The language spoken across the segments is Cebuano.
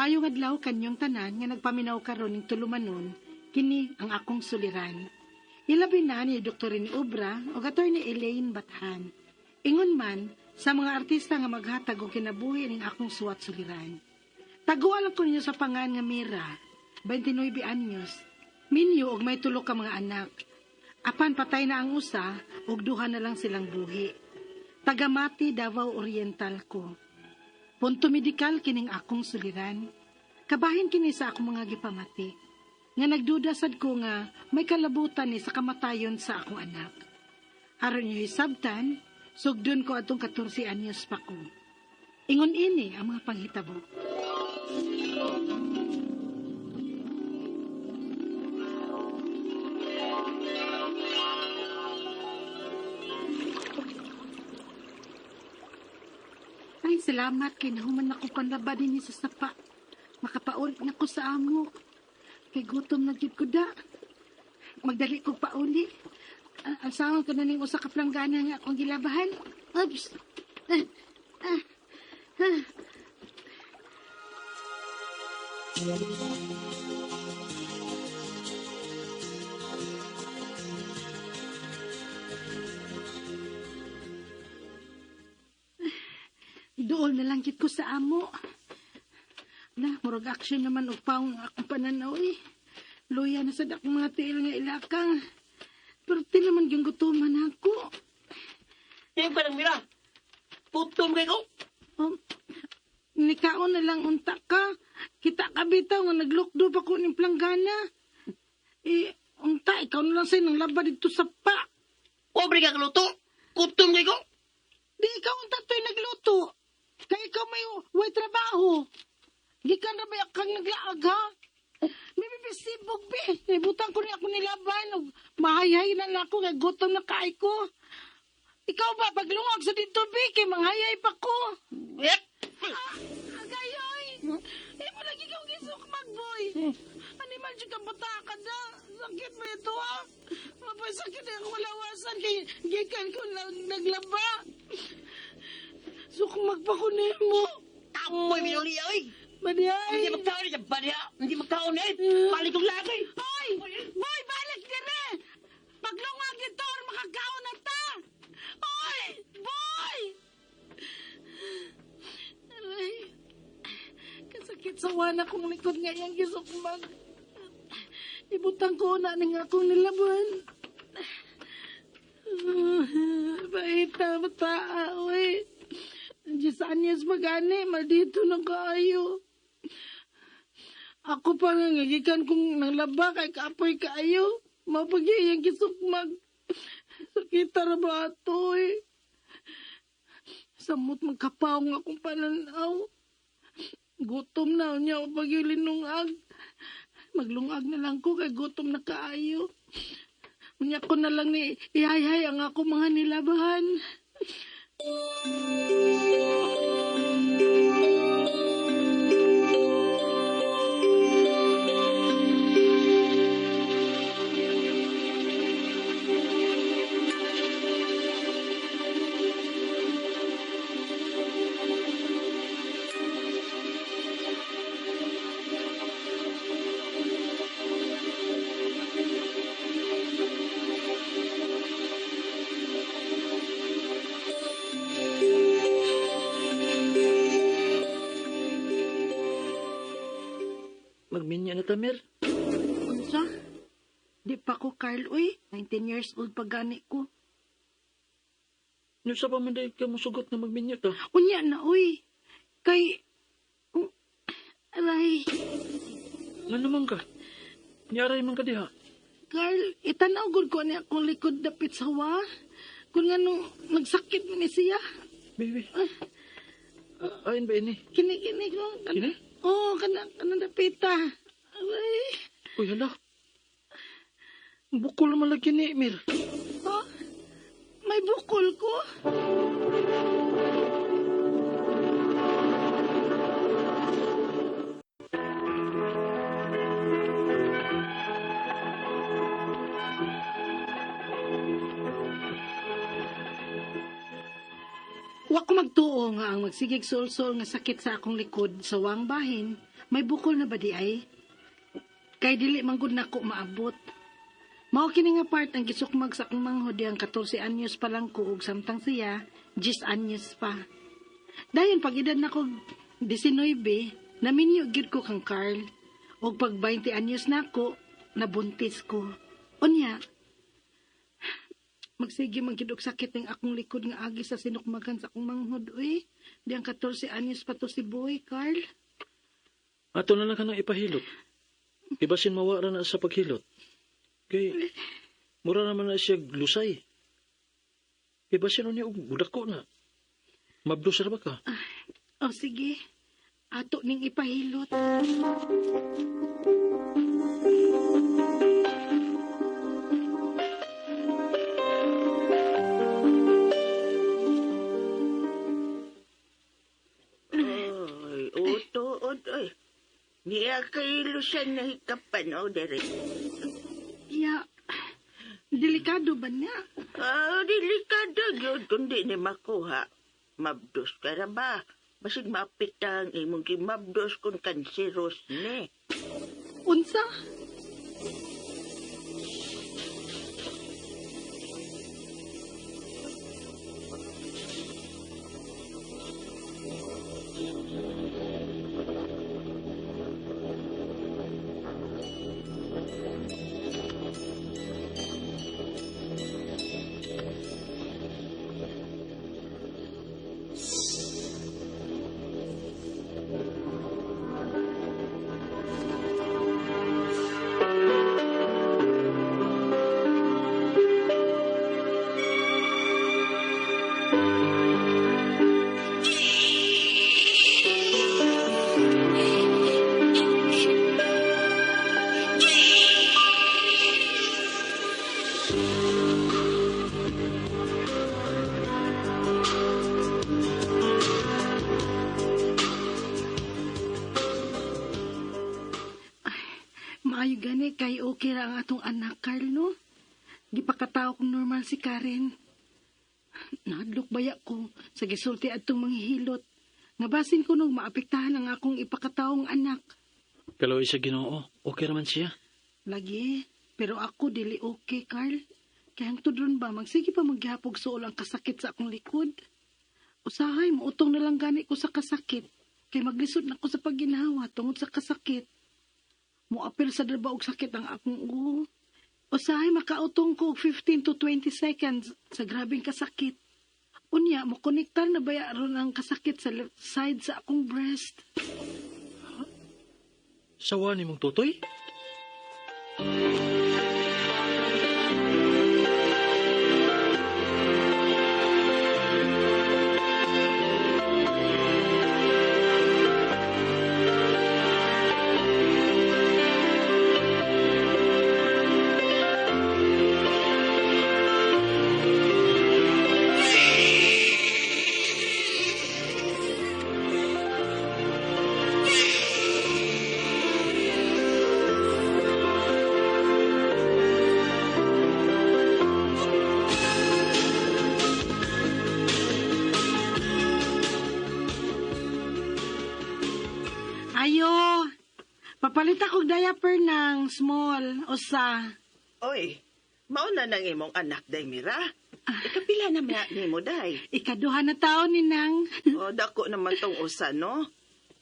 Maayong adlaw kanyong tanan nga nagpaminaw karon ning tulumanon, kini ang akong suliran. Ilabi na ni Dr. ni Obra o Attorney Elaine Bathan. Ingon man sa mga artista nga maghatag og kinabuhi ning akong suwat suliran. Taguan lang ko ninyo sa pangan nga Mira, 29 anyos, minyo og may tulo ka mga anak. Apan patay na ang usa og duha na lang silang buhi. Tagamati, Davao Oriental ko. Punto medikal kining akong suliran. Kabahin kini sa akong mga gipamati. Nga nagduda sad ko nga may kalabutan ni sa kamatayon sa akong anak. Aron niyo hisabtan, sugdon ko atong 14 anyos pa ko. Ingon ini ang mga panghitabo. Ay, salamat kay nahuman ako panlaba din sa sapa. Makapaulit na ko sa amo. Kay gutom na gyud ko da. Magdali ko pauli. Alsawan ko na ning usa ka planggana nga akong gilabahan. Oops. Ah, ah, ah. Dool na lang gid ko sa amo. Na, murag action naman og paong akong pananaw eh. Luya na sad akong mga tiil nga ilakang. Pero ti naman yung gutuman ako. Tingin pa lang mira. Gutom kay ko. Oh, nikaon na lang unta ka. Kita ka bitaw nga naglukdo pa ko ning planggana. Eh, unta, ikaw na lang sa'yo nang laba dito sa pa. Pobre ka kaluto. Gutom kay ko. Di ikaw unta to'y nagluto. Kay ikaw may way trabaho. Gikan na ba kang naglaag ha? May bibisibog be. Ibutang ko ni ako nilaban. Og mahayhay na lang ako kay gutom na kaay ko. Ikaw ba paglungag sa dito be kay manghayhay pa ko. Yep. Ah, agayoy. Eh mo lagi kang gisukmag boy. Animal jud kang bata ka na. Sakit mo ito ha. Mapasakit na akong lawasan kay gikan ko lang naglaba. Sukmag pa ko nimo. Amoy minuli oy. Badiay. Hindi magkaon siya badya. Hindi magkaon eh. Balik kong lagi. Hoy! Boy, balik dire! Paglungag dito or makakaon na ta! Hoy! Boy! Aray. Kasakit sa wana kong likod nga iyang gisukmag. Ibutang ko na ning akong nilaban. Baita, bata, oy. Diyos anyas magani, maldito na kaayo. Ako pa nga ngagikan kong nanglaba kay kapoy kaayo. Mapagiyang kisukmag. Sakita ra ba ato eh. Samot magkapaw nga akong pananaw. Gutom na niya ako pagilinungag. Maglungag na lang ko kay gutom na kaayo. Unya ko na lang ni ihayhay ang ako mga nilabahan. Magminya na tamir. Unsa? Di pa ko, Carl, uy. 19 years old pa gani ko. Nusa pa man dahil ka musugot na magminya ta. Unya na, uy. Kay... Aray. Nga naman ka? Niaray man ka diha. Carl, itanaw gud ko ni akong likod dapit sa wa. Kung nga nung nagsakit man ni siya. Baby. Ayon ba ini? Kini-kini ko. Kini? Oo, kana, kana dapita. Aray. Uy, hala. Bukol naman lagi ni, Mir. Oh, may bukol ko. Wa ko magtuo nga ang magsigig suol-suol nga sakit sa akong likod sa wang bahin, may bukol na ba di ay? Kay dili man gud nako maabot. Mao kini nga part ang gisukmag sa akong manghod diyang 14 anyos pa lang ko ug samtang siya 10 anyos pa. Dayon pag edad nako 19, naminyo gyud ko kang Carl. Ug pag 20 anyos nako, nabuntis ko. Unya, magsige man gyud og sakit ning akong likod nga agi sa sinukmagan sa akong manghod uy. Diyang 14 anyos pa to si Boy, Carl. Ato na lang ka nang ipahilot. Ibasin mawara na sa paghilot. Kay, mura naman na siya lusay. Ibasin niya og budako na. Mabdos ra ba ka? O sige, ato ning ipahilot. Ay, utood, ay. Niya kay Lucian na hikapan, o, dere. Ya, delikado ba niya? Ah, delikado yun, kundi ni makuha. Mabdos ka ra ba? Basig maapit ang imong gimabdos kung kanseros ni. Unsa? Maayo gani kay okay ra ang atong anak, Carl, no? Gipakatao kong normal si Karen. Nahadlok baya ko sa gisulti adtong manghihilot. Nga basin ko nung maapektahan ang akong ipakataong anak. Kaloy sa Ginoo, okay raman siya. Lagi, pero ako dili okay, Carl. Kaya ang tudron ba, magsige pa maghapog suol ang kasakit sa akong likod. Usahay, muutong na lang gani ko sa kasakit. Kay maglisod na ko sa pagginhawa tungod sa kasakit. Muapil sa draba og sakit ang akong ulo. Usahay, makautong ko og 15 to 20 seconds sa grabing kasakit. Unya, mokonektar na baya ron ang kasakit sa left side sa akong breast. Sawa ni mong tutoy? Ayo, papalit akong diaper ng small, usa. Oy, mauna nang imong anak, day, Mira. Ikapila na na nimo, day. Ikaduha na taon ni Nang. O, dako naman tong usa, no?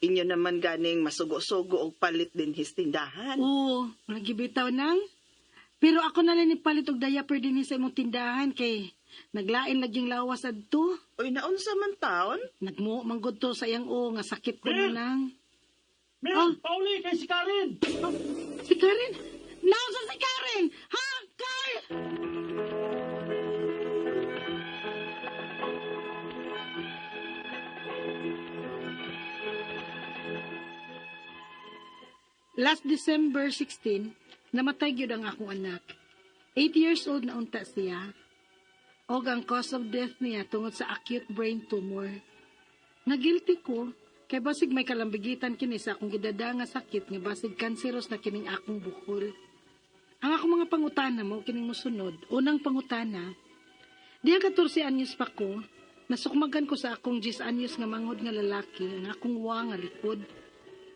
Inyo naman ganing masugo-sugo og palit din his tindahan. Oo, lagi bitaw nang. Pero ako na lang nipalit og diaper din sa imong tindahan kay naglain laging lawas adto. Oy, naunsa man taon? Nagmo manggod to sa iyang o nga sakit ko na nang. Mel, Oh. Pauli, kay si Karen! Si Karen? Nausa si Karen! Ha? Carl! Last December 16, namatay gyud ang akong anak. 8 years old na unta siya. Og ang cause of death niya tungod sa acute brain tumor. Nagilty ko, kay basig may kalambigitan kini sa akong gidada nga sakit nga basig kanseros na kining akong bukol. Ang akong mga pangutana mo kining mosunod. Unang pangutana, diya 14 anyos pa ko, Nasukmagan ko sa akong 10 anyos nga manghod nga lalaki ang akong wa nga likod.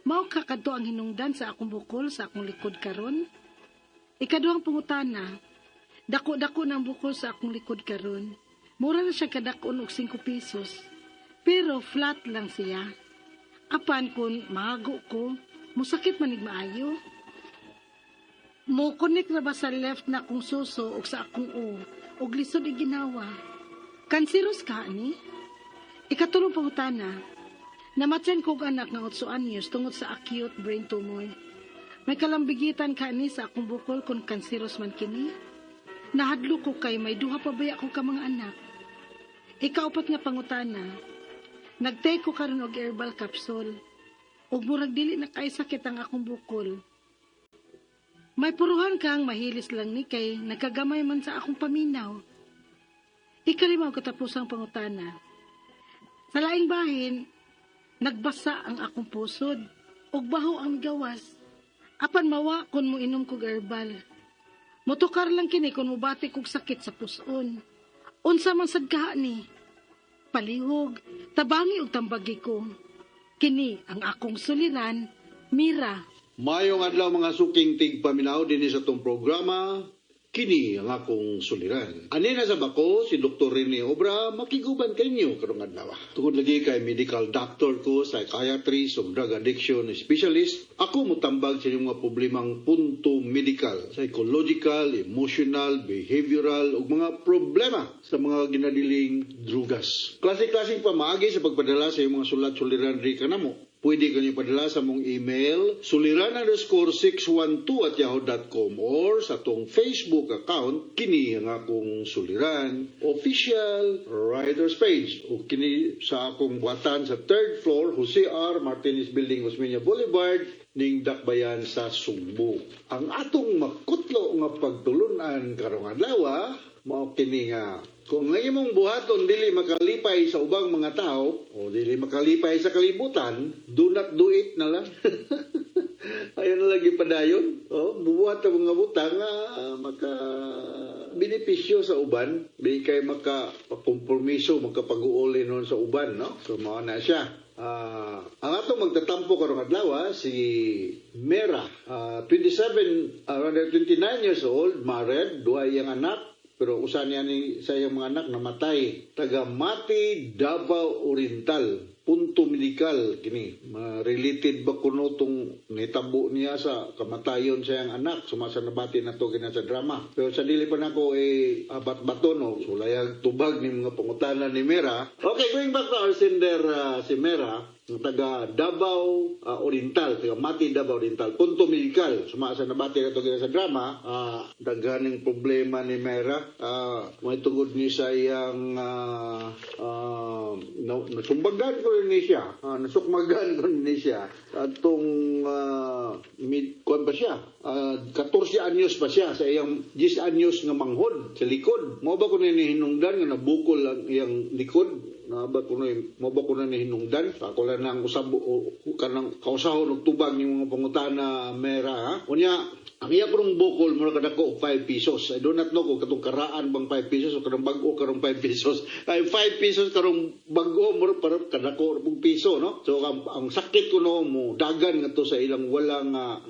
Mao ka kadto ang hinungdan sa akong bukol sa akong likod karon? Ikaduhang pangutana, dako-dako ng bukol sa akong likod karon. Mura na siya kadakon og 5 pesos. Pero flat lang siya. Apan kung mahago ko, musakit manig maayo. Mo connect na ba sa left na akong suso og sa akong o, og lisod iginawa. Kanseros ka ni? Ikatulong pangutana, namatyan ko og anak nga 8 anyos tungod sa acute brain tumor. May kalambigitan ka ni sa akong bukol kung kanseros man kini? Nahadlo ko kay may duha pa baya ko ka mga anak. Ikaupat nga pangutana, nagtake ko karon og herbal capsule. Ug murag dili na kay sakit ang akong bukol. May puruhan kang mahilis lang ni kay nagkagamay man sa akong paminaw. Ikalima og katapusang pangutana. Sa laing bahin, nagbasa ang akong pusod ug baho ang gawas. Apan mawa kon mo inom kog herbal. Motukar lang kini kon mobati kog sakit sa puson. Unsa man sad kaha ni? Palihog, tabangi og tambagi ko. Kini ang akong suliran, Mira. Mayong adlaw, mga suking tigpaminaw dinhi sa atong programa, Kini ang akong suliran. Anina sa bako, si Dr. Rene Obra, makiguban kanyo karong adlaw. Tungod lagi kay medical doctor ko, psychiatrist ug drug addiction specialist, ako mutambag sa inyong mga problemang punto medical, psychological, emotional, behavioral ug mga problema sa mga ginadiling drugas. Klase-klaseng pamaagi sa pagpadala sa inyong mga sulat suliran ri kanamo. Pwede kanyo padala sa mong email suliran_612@yahoo.com or sa atong Facebook account, Kini ang akong suliran official writers page, o kini sa akong buhatan sa third floor, Jose R. Martinez Building, Osmeña Boulevard, ning Dakbayan sa Sugbo. Ang atong makutlo nga pagtulunan karong adlaw mao kini nga kung ang imong buhaton dili makalipay sa ubang mga tao o dili makalipay sa kalibutan, do not do it na lang. Ayaw na lagi padayon. Oh, bubuhat ang mga butang nga maka benepisyo sa uban, di kay maka kompromiso, makapag-uuli nun sa uban, no? So mao na siya. Ang atong magtatampo karong adlaw si Mera, 27, rather 29 years old, married, duha iyang anak, pero usa niya ni sa iyang mga anak namatay. Taga Mati, Davao Oriental. Punto medical kini. Related ba kuno tong nitabo niya sa kamatayon sa iyang anak? Sumasa nabati na to kina sa drama. Pero sa dili pa nako eh abat-baton o sulayag tubag ni mga pangutana ni Mera. Okay, going back to our sender, si Mera, ng taga Davao Oriental, taga Mati, Davao Oriental. Punto medical, sumasa nabati na to kina sa drama, daghaning problema ni Mera. May tungod ni sa iyang nasumbagan ko ni siya, nasukmagan ko ni siya. Atong mid kuan pa siya, 14 anyos pa siya sa iyang 10 anyos nga manghod sa likod. Mao ba ko ni hinungdan nga nabukol ang iyang likod? Na ba kuno mo ba kuno ni hinungdan? Ako lang nang usab o kanang kausahon og tubag yung mga pangutana, Mera, ha. Unya ang iya kurong bukol mura kadako og 5 pesos. I do not know kung katong karaan bang 5 pesos o kanang bag-o karong 5 pesos. Ay, 5 pesos karong bag-o mura para kadako og piso, no? So ang sakit kuno mo dagan ngadto sa ilang wala nga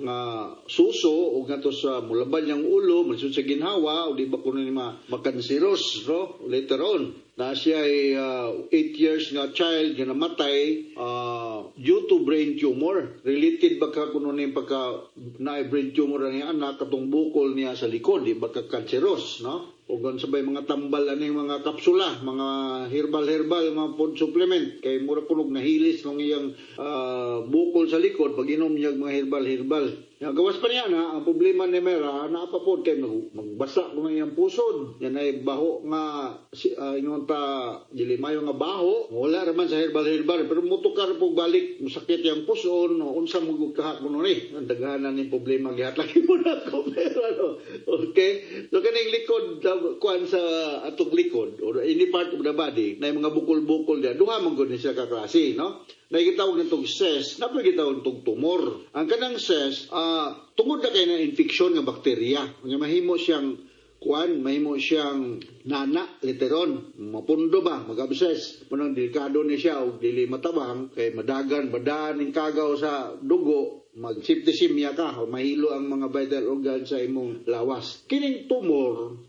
suso o ngadto sa mulaban niyang ulo, malisod sa ginhawa o di ba kuno ni ma makanseros, no? Later on na siya ay 8 years nga child nga namatay due to brain tumor. Related ba ka kuno ni pagka na brain tumor ang iyang anak katong bukol niya sa likod, di ba ka cancerous, no? O gan sabay mga tambal aning mga kapsula, mga herbal-herbal, mga food supplement kay mura kunog nahilis ng iyang bukol sa likod pag inom niya og mga herbal-herbal. Ya, gawas pa niya na, ang problema ni Mera, naa pa pod kay magbasa ko ng iyang pusod. Yan ay baho nga, si, ingon ta, dili mayo nga baho. Wala raman sa herbal-herbal. Pero mutukar po balik, musakit yung puson, no, unsa mo kahak mo nun eh. Ang daghanan ni problema, gihat lagi mo na ako, Mera, no? Okay? So, kaning likod, kuan sa atong likod, or any part of the body, na yung mga bukol-bukol diyan, duha man gud ni siya kaklase, no? Nakikitawag nitong cyst, napagitawag nitong tumor. Ang kanang cyst, tungod na kay na infeksyon nga bakterya. Nga mahimo siyang kuan, mahimo siyang nana literon, mapundo ba, mag-abscess. Munang delikado ni siya og dili matabang kay madagan badaan ning kagaw sa dugo, mag-septicemia ka o mahilo ang mga vital organs sa imong lawas. Kining tumor,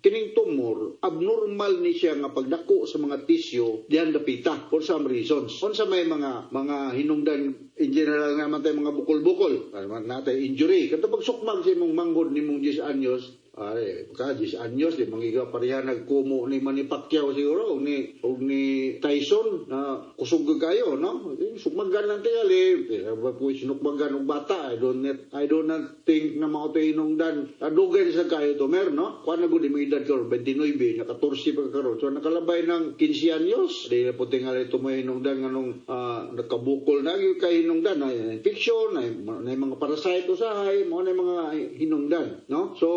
abnormal ni siya nga pagdako sa mga tissue diyan dapita for some reasons. Unsa may mga hinungdan in general nga man tay mga bukol-bukol, natay injury. Kato pagsukmag sa imong manghod nimong 10 anyos, ay, ka 10 anyos di mangiga pareha nagkumo ni Manny Pacquiao siguro og ni Tyson na kusog kayo, no? Sukmagan lang tingali, pero po sinukmagan og bata, I do not think na mao to hinungdan. Dugay sa kayo to mer, no? Kuan na gud imong edad karon 29, na 14 pa karon. So nakalabay ng 15 anyos. Di na po tingali ito may hinungdan nganong nakabukol na gyud kay hinungdan na infection, na mga parasite usahay, mao na mga hinungdan, no? So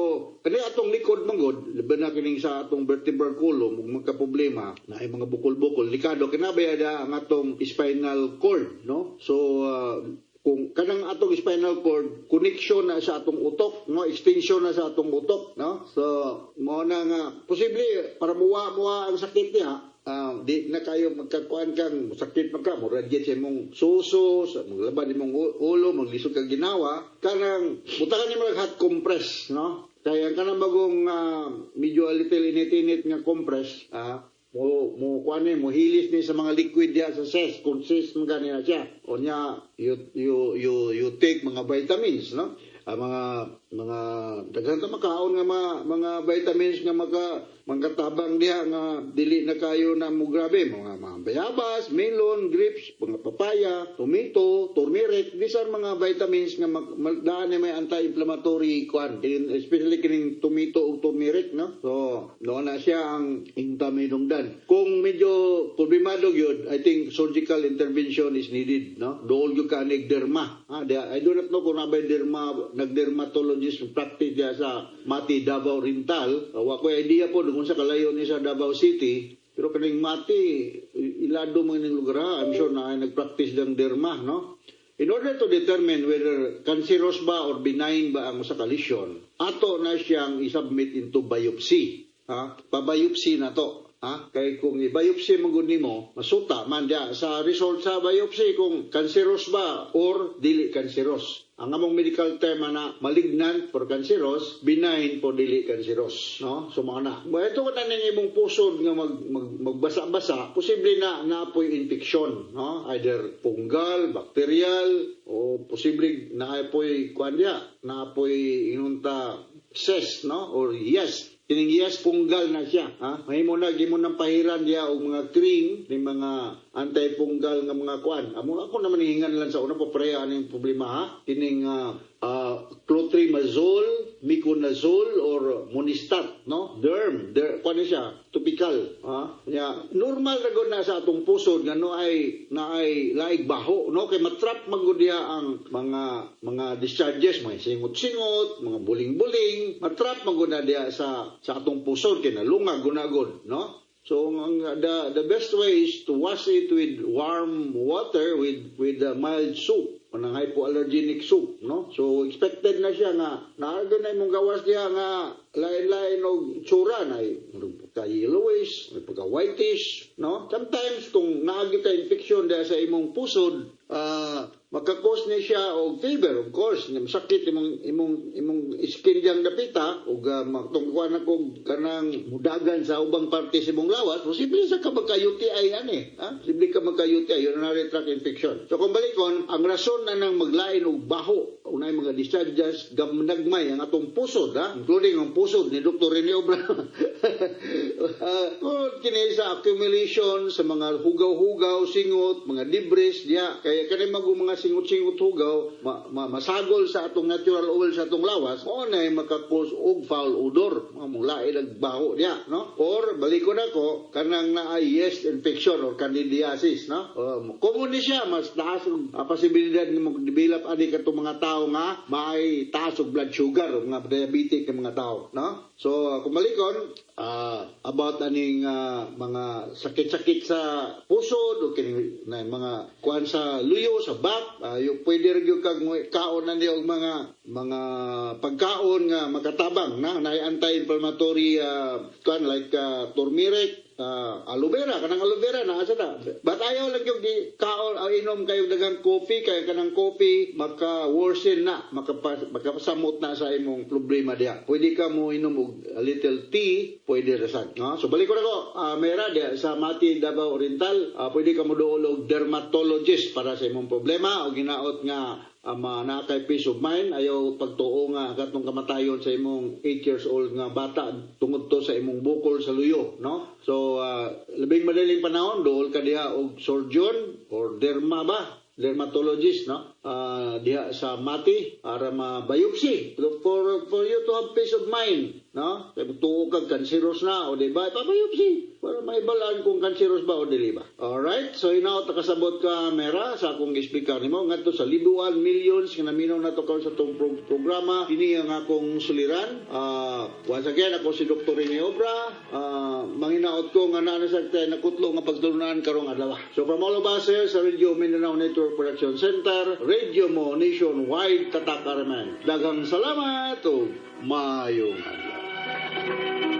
kani atong likod man gud, labi na kining sa atong vertebral column ug magka problema na ay mga bukol-bukol, delikado kinabaya da ang atong spinal cord, no? So kung kanang atong spinal cord, connection na sa atong utok, no? Extension na sa atong utok, no? So mao na nga posible para muwa muwa ang sakit niya. Di na kayo magkakuan kang sakit man ka, mo radiate sa imong suso, sa maglaban imong ulo, maglisod kag ginawa, kanang butakan nimo hot compress, no? Kaya ang kanang bagong medyo a little init-init nga compress, mo mo kuan ni mo hilis ni sa mga liquid diya sa cyst, kung cyst man gani na siya. O nya you take mga vitamins, no? Ang mga daghan ta makaon nga mga vitamins nga makatabang diha nga dili na kayo na mo grabe, mga bayabas, melon, grapes, mga papaya, tomato, turmeric. These are mga vitamins nga daan ni may anti-inflammatory kuan, especially kining tomato ug turmeric, no? So no na siya ang intaminungdan. Kung medyo problemado gyud, I think surgical intervention is needed, no? Dool gyud ka nig derma, ha. I do not know kung nabay derma, nagdermatologist practice diya sa Mati, Davao Oriental. Wa ko idea po kung sa kalayo ni sa Davao City, pero kaning Mati, ilado man ning lugar, ha. I'm sure na ay nagpractice ng derma, no? In order to determine whether cancerous ba or benign ba ang usa ka lesion, ato na siyang i-submit into biopsy, ha? Pa-biopsy na to. Ha? Kay kung i-biopsy mo gud nimo, masuta man diya sa result sa biopsy kung cancerous ba or dili cancerous. Ang among medical term na malignant for cancerous, benign for dili cancerous, no? So mao na. Ba ito na ning imong pusod nga mag, mag magbasa-basa, posible na naapoy infection, no? Either fungal, bacterial o posible naapoy kuan diya, naapoy inunta cyst, no? Or yeast. Kining yeast, fungal na siya, ha? Mahimo na gimo ng pahiran diya og mga cream ni mga antifungal nga mga kuan. Amo ako naman hihingan lang sa una po pareha aning problema, ha. Kining clotrimazole, miconazole or monistat, no? Derm, kuan ni siya, topical, ha? Nya normal ra gud na sa atong pusod nga no ay na ay laig baho, no? Kay matrap man gud diha ang mga discharges, mga singot-singot, mga buling-buling, matrap man gud na diha sa atong pusod kay nalungag gud na gud, no? So ang the best way is to wash it with warm water with mild soap, kanang hypoallergenic soap, no? So expected na siya nga naarga na imong gawas diha nga lain-lain og itsura na pagka yellowish, may pagka whitish, no? Sometimes kung naagi ka infection diha sa imong pusod, maka-cause ni siya og fever, of course, masakit imong skin diyang dapita ug matungkuan ako kanang mudagan sa ubang parte sa imong lawas, posible sa ka magka UTI ani, ha? Posible ka magka UTI, urinary tract infection. So kung balikon, ang rason na nang maglain og baho, unay mga discharges, gamnagmay ang atong pusod, ha? Including ang pusod ni Dr. Rene Obra. Kini sa accumulation sa mga hugaw-hugaw, singot, mga debris diya, kaya kani mag mga singot-singot hugaw, masagol sa atong natural oil sa atong lawas, mao na maka-cause og foul odor, mga mong lain ang baho diya, no? Or balikon ako kanang naa yeast infection or candidiasis, no? Common ni siya, mas taas ang posibilidad nga mag-develop ani katong mga tao. tao nga may taas og blood sugar o mga diabetic nga mga tao, no? So kung balikon about aning mga sakit-sakit sa pusod o kining na mga kuan sa luyo, sa back, yung pwede ra gyud kag kaon na niyo og mga pagkaon nga makatabang na naay anti-inflammatory kuan like turmeric, aloe vera, kanang aloe vera naa sa na. But ayaw lang yung di kaon o inom kayo daghang coffee kay kanang coffee maka worsen na, makapasamot na sa imong problema diha. Pwede ka mo inom og a little tea, pwede ra sad. No? So balik ko na ko, Mera diha sa Mati, Davao Oriental, pwede ka mo duol og dermatologist para sa imong problema o ginaot nga naa kay peace of mind, ayaw pagtuo nga katong kamatayon sa imong 8 years old nga bata tungod to sa imong bukol sa luyo, no? So labing madaling panahon, duol ka diha og surgeon or derma ba, dermatologist, no, diha sa Mati para ma-biopsy for you to have peace of mind, no? Kay tuo kag cancerous na o di ba, ipa-biopsy para maibalaan kung cancerous ba o dili ba. Alright, so hinaot nakasabot ka, Mera, sa akong speaker nimo ngadto sa libuan millions nga naminaw nato karon sa atong programa. Kini ang akong suliran. Once again, ako si Dr. Rene Obra. Manginaot ko nga naa na sa tayo nakutlo nga pagtulunan karong adlaw. So from all of us here sa Radio Mindanao Network Production Center, Radio Mo Nationwide, Tatak Arman. Daghang salamat ug maayong adlaw.